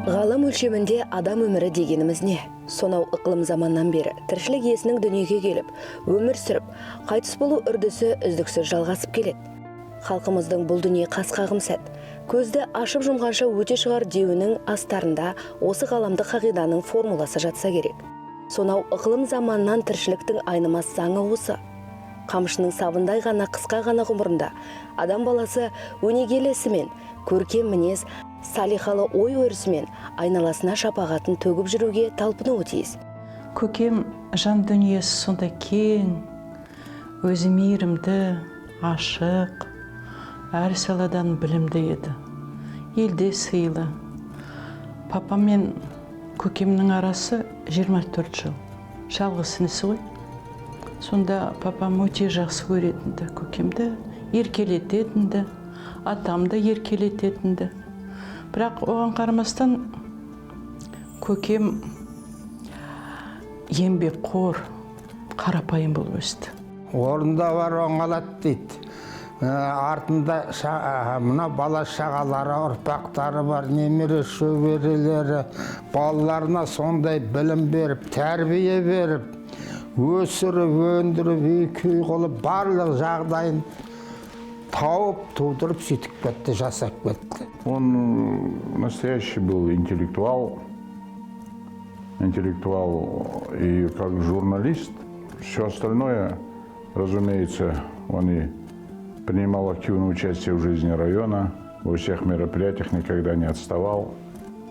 Ғалам өлшемінде адам өмірі дегеніміз не? Сонау ықылым заманнан бері тіршілік иесінің дүниеге келіп, өмір сүріп, қайтыс болу үрдісі үздіксіз жалғасып келеді. Халқымыздың бұл дүние қас қағым сәт, көзді ашып жұмғанша өте шығар деуінің астарында осы ғаламдық қағиданың формуласы жатса керек. Сонау ықылым заманнан тіршіліктің айнымас заңы осы. Қамшының сабындай ғана қысқа ғана ғұмырында адам баласы өнегелі ісімен, көркем мінез, салиқалы ой өрісімен айналасына шапағатын төгіп жүруге талпынуы тиіс. Көкем жан дүниесі сондай кең, өзі мейірімді, ашық, әр саладан білімді еді. Елде сыйлы. Папам мен көкемнің арасы 24 жыл. Жалғыз інісі ғой. Сонда папам өте жақсы көретін-ді көкемді, еркелететін-ді, атам да еркелететін-ді. Бірақ оған қарамастан көкем еңбекқор, қарапайым болып өсті. Орында бар оңалады дейді. Артында мына бала шағалары, ұрпақтары бар, немере шөберелері, балаларына сондай білім беріп, тәрбие беріп, өсіріп, өндіріп, үй күй қылып, барлық жағдайын тауып, тудырып, сөйтіп кетті, жасап кетті. Он настоящий был интеллектуал, интеллектуал и как журналист. Все остальное, разумеется, он и принимал активное участие в жизни района, во всех мероприятиях никогда не отставал.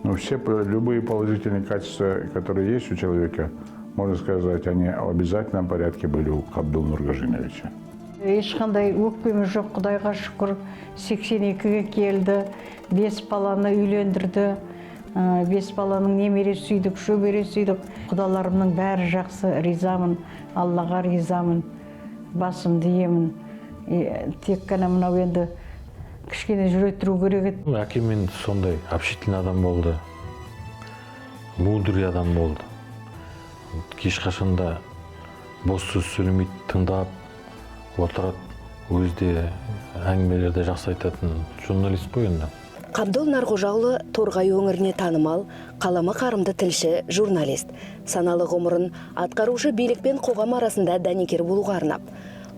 Но все любые положительные качества, которые есть у человека, можно сказать, они в обязательном порядке были у Кабдола Нургожиновича. Ешқандай өкпеміз жоқ, құдайға шүкір. 82-ге келді, бес баланы үйлендірді. Бес баланың немере сүйдік, шөбере сүйдік. Құдаларымның бәрі жақсы, ризамын, Аллаға ризамын, басымды иемін. Тек қана мынау енді кішкене жүре тұру керек еді. Әкем енді сондай общительный адам болды, мудрый адам болды. Ешқашан да бос сөз сөйлемейді, тыңдап отырады. Өзі де әңгімелерді жақсы айтатын журналист қой енді. Қабдол Нарқожаұлы Торғай өңіріне танымал, қаламы қарымды тілші, журналист. Саналы ғұмырын атқарушы билік пен қоғам арасында дәнекер болуға арнап,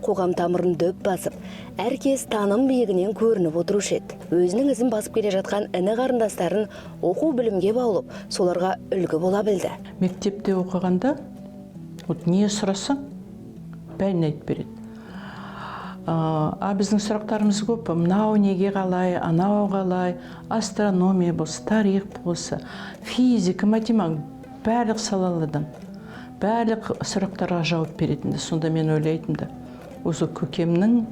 қоғам тамырын дөп басып, әркез таным биігінен көрініп отырушы еді. Өзінің ізін басып келе жатқан іні қарындастарын оқу білімге баулып, соларға үлгі бола білді. Мектепте оқығанда вот не сұрасаң, бәрін айтып береді. А біздің сұрақтарымыз көп: мынау неге қалай, анау қалай, астрономия болса, тарих болса, физика, математика, барлық салалардан барлық сұрақтарға жауап беретін. Сонда мен ойлайтынмын да, осы көкемнің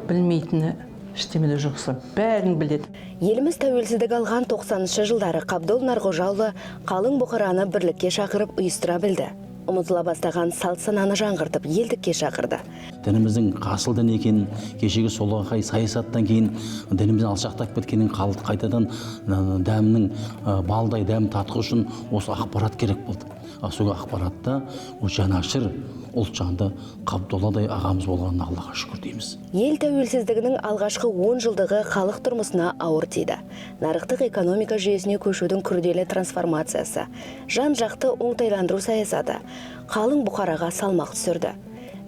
білмейтіні ештеме де жоқ, бәрін біледі. Еліміз тәуелсіздік алған 90 жылдары Қабдол Нарқожаұлы қалың бұқараны бірлікке шақырып, ұйыстыра білді. Ұмытыла бастаған салт сананы жаңғыртып, елдікке шақырды. Дініміздің асыл дін екенін, кешегі солақай саясаттан кейін дінімізден алшақтап кеткенін, қайтадан дәмнің балдай дәм татқы үшін осы ақпарат керек болды. Ал сол ақпаратта ол жанашыр, ұлтжанды Қабдолладай ағамыз болғанына Аллаға шүкір дейміз. Ел тәуелсіздігінің алғашқы 10 жылдығы халық тұрмысына ауыр тиді. Нарықтық экономика жүйесіне көшудің күрделі трансформациясы, жан жақты оңтайландыру саясаты қалың бұқараға салмақ түсірді.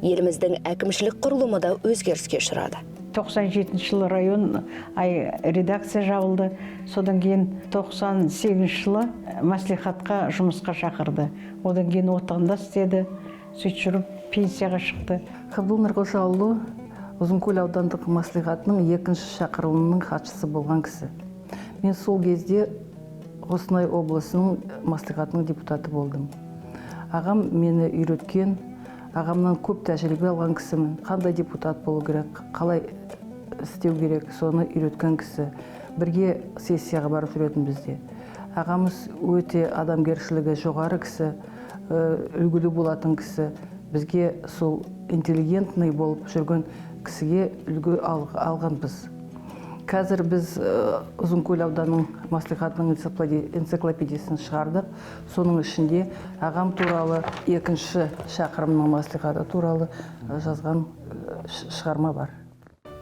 Еліміздің әкімшілік құрылымы да өзгеріске ұшырады. 97 жылы район ай редакция жабылды. Содан кейін 98 жылы мәслихатқа жұмысқа шақырды. Одан кейін Отанда істеді, сөйтіп жүріп пенсияға шықты. Қабдол Нұрғожаұлы Ұзынкөл аудандық мәслихатының екінші шақырылымының хатшысы болған кісі. Мен сол кезде Қостанай облысының мәслихатының депутаты болдым. Ағам мені үйреткен, ағамнан көп тәжірибе алған кісімін. Қандай депутат болу керек, қалай істеу керек, соны үйреткен кісі. Бірге сессияға барып жүретін бізде. Ағамыз өте адамгершілігі жоғары кісі, үлгілі болатын кісі. Бізге сол интеллигентный болып жүрген кісіге үлгі алғанбыз. Қазір біз Ұзынкөл ауданының мәслихатының энциклопедиясын шығардық. Соның ішінде ағам туралы, екінші шақырымның мәслихаты туралы жазған шығарма бар.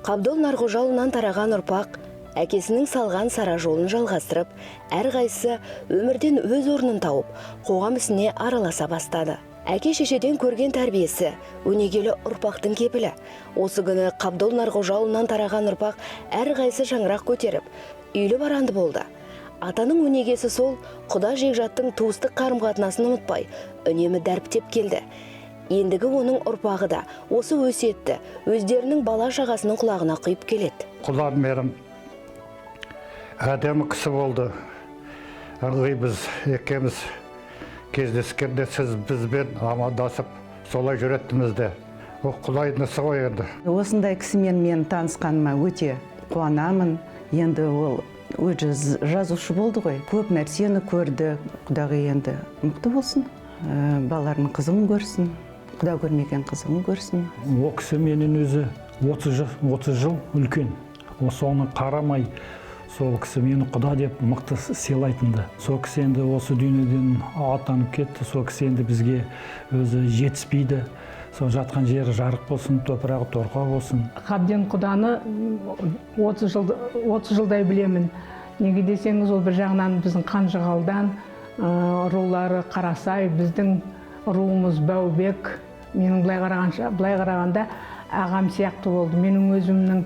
Қабдол Нарғожаұлынан тараған ұрпақ Әкесінің салған сара жолын жалғастырып, әрқайсысы өмірден өз орнын тауып, қоғам ісіне араласа бастады. Әке шешеден көрген тәрбиесі өнегелі ұрпақтың кепілі. Осы күні Қабдол Нарғожаұлынан тараған ұрпақ әрқайсысы шаңырақ көтеріп, үйлі баранды болды. Атаның өнегесі сол құда жекжаттың туыстық қарым-қатынасын ұмытпай, үнемі дәріптеп келді. Ендігі оның ұрпағы да осы өсиетті өздерінің бала шағасының құлағына құйып келеді. Құдам менің әдемі кісі болды. Ылғи біз екеуміз кездескенде сіз бізбен амандасып солай жүреттіміз де. Ол Құдайдың ісі ғой енді. Осындай кісімен мен танысқаныма өте қуанамын. Енді ол өзі жазушы болды ғой. Көп нәрсені көрді. Құдағи енді мықты болсын. Балаларының қызығын көрсін. Құда көрмеген қызығын көрсін. Ол кісі менен өзі 30 жыл үлкен. Соны қарамай, сол кісі мені құда деп мықты сыйлайтынды. Сол кісі енді осы дүниеден аттанып кетті. Сол кісі енді бізге өзі жетіспейді. Сол жатқан жері жарық болсын, топырағы торқа болсын. Қабден құданы 30 жылдай білемін. Неге десеңіз, ол бір жағынан біздің Қанжығалдан, рулары Қарасай, біздің руымыз Бәубек. Менің былай қарағанда ағам сияқты болды. Менің өзімнің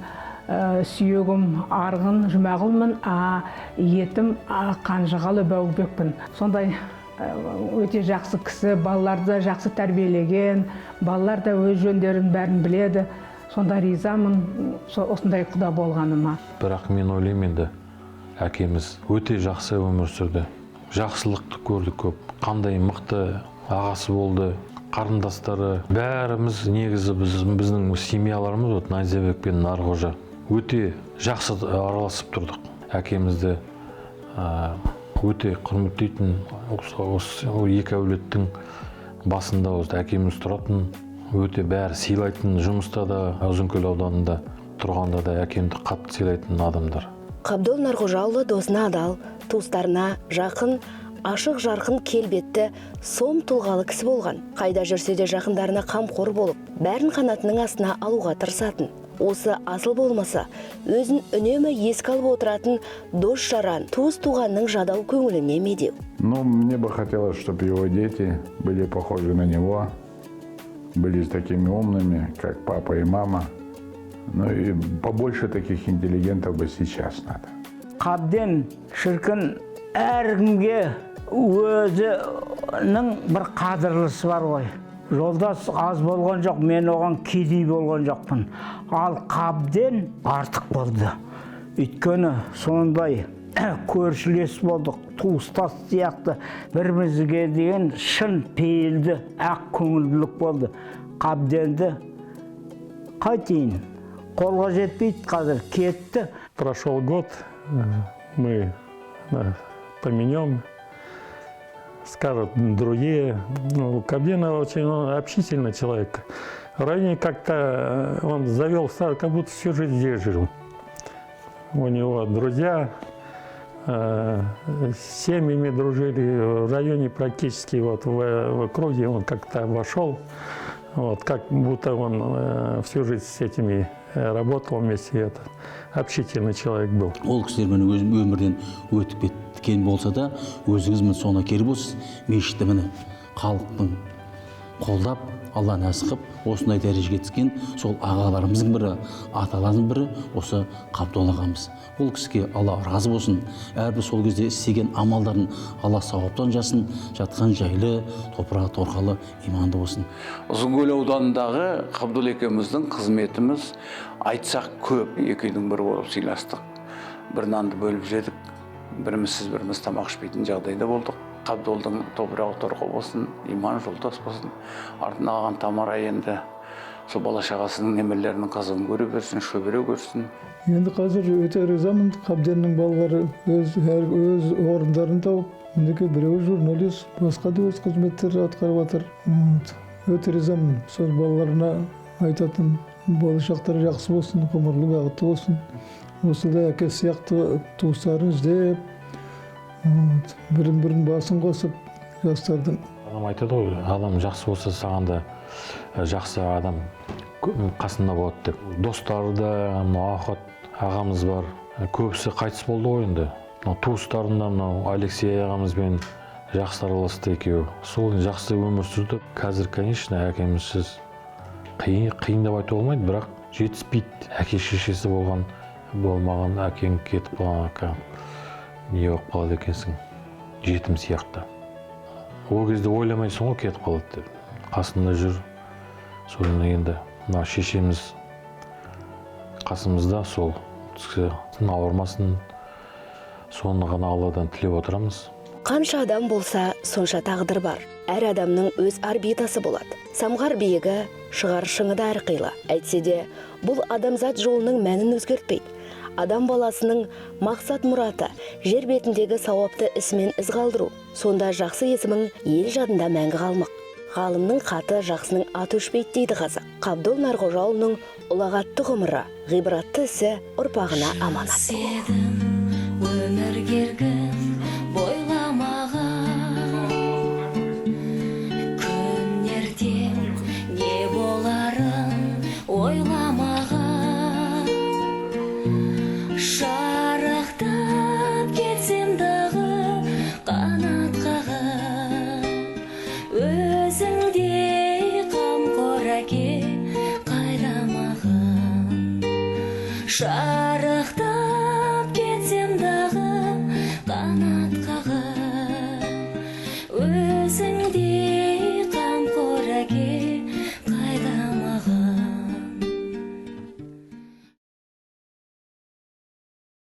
сүйегім Арғын Жұмағұлмын, а етім Қанжығалы Бәубекпін. Сондай өте жақсы кісі, балаларды да жақсы тәрбиелеген, балалар да өз жөндерін бәрін біледі. Сонда ризамын осындай құда болғаныма. Бірақ мен ойлаймын енді әкеміз өте жақсы өмір сүрді. Жақсылықты көрді көп. Қандай мықты ағасы болды, қарындастары. Бәріміз негізі біздің семьяларымыз, вот Найзабек пен Нарғожа өте жақсы араласып тұрдық. Әкемізді өте құрметтейтін, осы екі әулеттің басында осы әкеміз тұратын, өте бәрі сыйлайтын, жұмыста да, Ұзынкөл ауданында тұрғанда да әкемді қатты сыйлайтын адамдар. Қабдол Нарғожаұлы досына адал, туыстарына жақын, ашық жарқын келбетті, сом тұлғалы кісі болған. Қайда жүрсе де жақындарына қамқор болып, бәрін қанатының астына алуға тырысатын. Осы асыл болмаса, өзін үнемі еске алып отыратын дос жаран, туыс туғанның жадау көңіліне медеу. Ну, мне бы хотелось, чтобы его дети были похожи на него, были такими умными, как папа и мама. Ну и побольше таких интеллигентов бы сейчас надо. Қабден шіркін әркімге өзінің бір қадірлісі бар ғой. Жолдас аз болған жоқ, мен оған кедей болған жоқпын. Ал Қабден артық болды. Өйткені сондай көршілес болдық, туыстас сияқты бірімізге деген шын пейілді, ақ көңілділік болды. Қабденді қайтейін, қолға жетпейді қазір, кетті. Прошел год, мы поменем, скажут другие. Ну, Кабдена очень общительный человек. В районе как-то он завел, как будто всю жизнь здесь жил. У него друзья, с семьями дружили, в районе практически вот в округе он как-то вошел, вот, как будто он всю жизнь с этими работал вместе, это общительный человек был. Ол кісілер міне өзім өмірден өтіп кеткен болса да, өзіңіз міне соны керек болсыз, мешітті міне халықтың қолдап, Алла нәсіп қылып, осындай дәрежеге жеткен сол ағаларымыздың бірі, аталарымыздың бірі осы Қабдол ағамыз. Ол кісіге Алла разы болсын. Әрбір сол кезде істеген амалдарын Алла сауаптан жазсын, жатқан жайлы, топырағы торқалы, иманды болсын. Ұзынкөл ауданындағы Қабдол екеуміздің қызметіміз айтсақ көп, екі үйдің бірі болып сыйластық. Бір нанды бөліп жедік, бірімізсіз біріміз тамақ ішпейтін жағдайда болдық. Қабдолдың топырағы торқа болсын, иман жолдас болсын. Артында қалған Тамара енді сол бала шағасының, немерелерінің қызығын көре берсін, шөбере көрсін. Енді қазір өте ризамын, Қабденнің балалары өз орындарын тауып, мінекей біреуі журналист, басқа да өз қызметтері атқарып жатыр. Өте ризамын, сол балаларына айтатын болашақтары жақсы болсын, ғұмырлы бақытты болсын. Осындай әке сияқты туыстарын іздеп, бірін-бірін басын қосып жастардың. Адам айтады ғой, адам жақсы болса саған да жақсы адам қасында болады деп. Достары да, мынау Ахат ағамыз бар. Көбісі қайтыс болды ғой енді. Мынау туыстарында мынау Алексей ағамызбен жақсы араласты екеуі. Сол жақсы өмір сүрді. Қазір, конечно, әкемізсіз қиын, қиын деп айтуға болмайды, бірақ жетіспейді. Әке шешесі болған, болмаған, әкең кетіп қалған, не болып қалады екенсің, жетім сияқты. Ол кезде ойламайсың ғой кетіп қалады деп. Қасында жүр. Содан енді мына шешеміз қасымызда, сол кісі ауырмасын, соны ғана Алладан тілеп отырамыз. Қанша адам болса, сонша тағдыр бар. Әр адамның өз орбитасы болады. Самғар биігі, шығар шыңы да әрқилы. Әйтсе де, бұл адамзат жолының мәнін өзгертпейді. Адам баласының мақсат мұраты жер бетіндегі сауапты ісімен із қалдыру. Сонда жақсы есімің ел жадында мәңгі қалмақ. Ғалымның хаты, жақсының аты өшпейді дейді қазақ. Қабдол Нарқожаұлының ұлағатты ғұмыры, ғибратты ісі ұрпағына аманат. Өмір кергін бойламаған, күн ертең не боларын ойламаған. Шарықтап кетсем дағы қанат қағып, өзіңдей қамқор әке қайда маған?